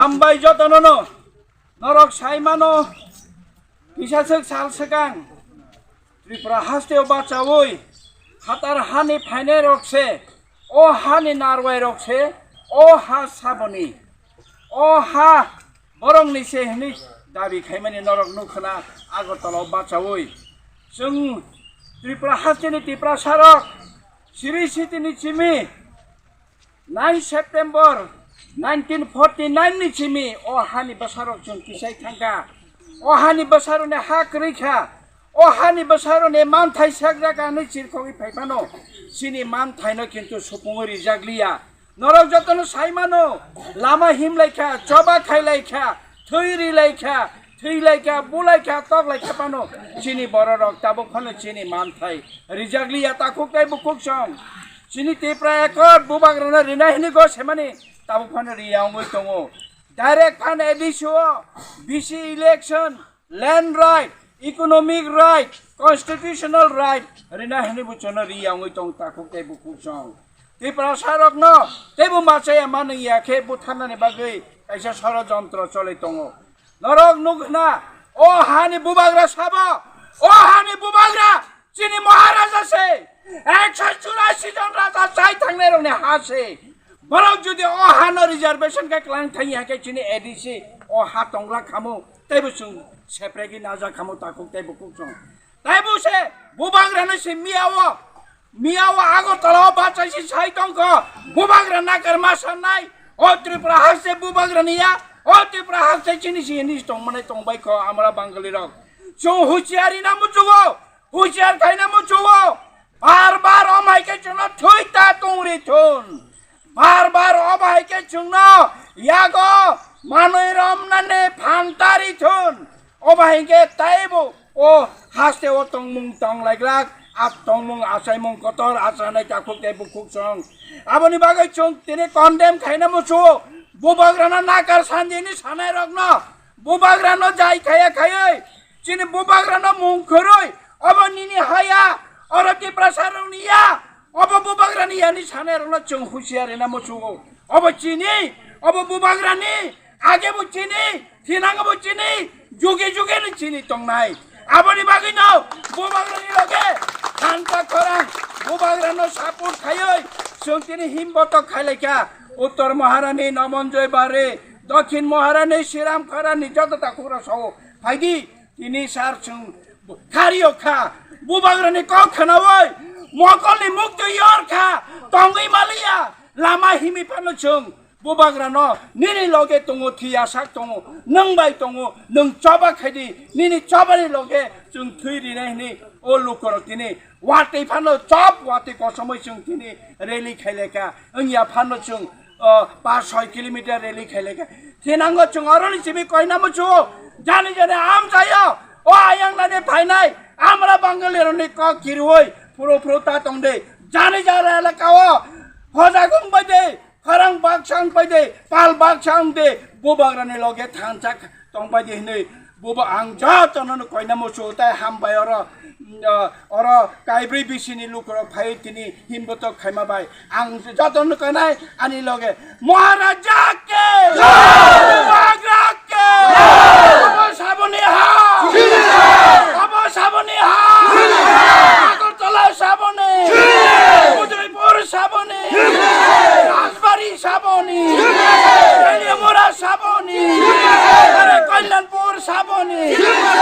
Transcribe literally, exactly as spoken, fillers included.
Hambai jotono no, norok sai mano, kisa swk sal swkang Tripura hasteo bachaui phatar hani phainai rok se, o hani narwai rok se, o ha saboni, o ha borokni se hwnwi dabi khaimani norok nukha na Agartala o bachaui. Chwng Tripura hasteni Tiprasa rok siri sitini chimi nine September nineteen forty nine ni simi o hani bwsarok chwng kisai thangkha. O hani bwsarokni ha kwrwi kha. O hani bwsarokni manthai sakjak hinwi chirkhogwi phai phano chini manthaino kintu supungwi rijak liya. Norok jotono sai mano, lama him lai kha, choba khai lai kha, thwi ri lai kha, thwi lai kha, bu lai kha, tok lai kha phano chini bororok tabuk phano chini manthai rijak liya takhuk tei bukhuk song. Chini Tipra Accord bubagrano rinai hwnwi go semani tabuk phano riya wngwi tongo. Direct phan A D C o, B C election, land right, economic right, constitutional right rinai hwnwi bo chwngno riya wngwi tong takhuk tei bukhuk song. Tiprasa rokno teibo machaya manwi ya khe butharnani bagwi kaisa sorojontro choli tongo. Norok nukna o hani bubagra sabo, o hani bubagra chini Maharaja se, ekso churasi jon raja chai thangnai rokni ha se. Borok jodi o hano reservation khe klang thangya khe chini A D C o ha tongla khamu, teibo chwng sepregi naja khamu takhuk tei bukhuk chwng. Teibo se bubagrano se miya o, miya o Agartala o bachaisi sai tongkho, bubagra nakar ma sannai, o Tripura haste bubagrani ya, o Tripura haste chini si hini tongmani tongbai kho amra Bangali rok. Chwng husiari na muchugo, husiar khaina muchugo, bar bar o mai khe chwngno thwi ta tongri thun. Bar bar o bahai khe chwngno yago manwi romnani phantari thun. O bahai khe taibo o haste o tongmung tong laiglak, a tongmung achaimung kotor achanai takhuk tei bukhuk song. Aboni bagwi chwng tini condemn khaina muchu bubagrano nakar sanjini sanai rokno bubagrano jai khaya khaywi chini bubagrano mung khurwi obo nini haya oro Tiprasa rokni ya. Obo bubagrani yani sanai rokno chwng husiar rina muchugo. Obo chini, obo bubagrani, age bo chini, thinang bo chini, juge juge ni chini tongnai. Aboni bagwi no bubagrani loge thangta khorang bubagrano support khaioi chwng tini himbotok khailaikha. Uttor Maharani Namanjoy Bari, Dokhin Maharani Siram Kharani joto takhukra sao. Phaidi, tini sar chwng khario kha, bubagrani kok khnaui mokolni mukto yor kha, tongwi maliya, lama himi phano chwng bubagrano nini loge tongo, thiya sak tongo, nwng bai tongo, nwng choba khaidi, nini chobani loge chwng thwi rinai hwnwi o lukorok tini watwi phano chop watwi kochomwi chwng tini rally khailekha, wngya phano chwng o, pas soi kilometer rally khailekha. Thinango chwng oroni simi koina muchu. Jani jani amchaio. O ayang nani phainai. Amra Bangali roni kok kirui. Phuru phuru ta tongde. Jani jara elaka o. Hojagong baide. Kharang baksang baide. Pal baksang de. Bubagrani loge thansa tongbaidi hinui. Bobo ang jotono no koina muchu tai hambai oro, mm, oro kaibrui bisini lukurok phai tini himbotok khaima bai. Ang jotono no koinai ani loge Maharaja ke! Jai! Bubagra ke! Jai! Abo saboni ha! Jai! Abo saboni ha! Jai! Agartala saboni! Jai! Udaipur saboni! Jai! Rajbari saboni! Jai! Teliamura saboni! Jai! Are Kalyanpur saboni! Jai!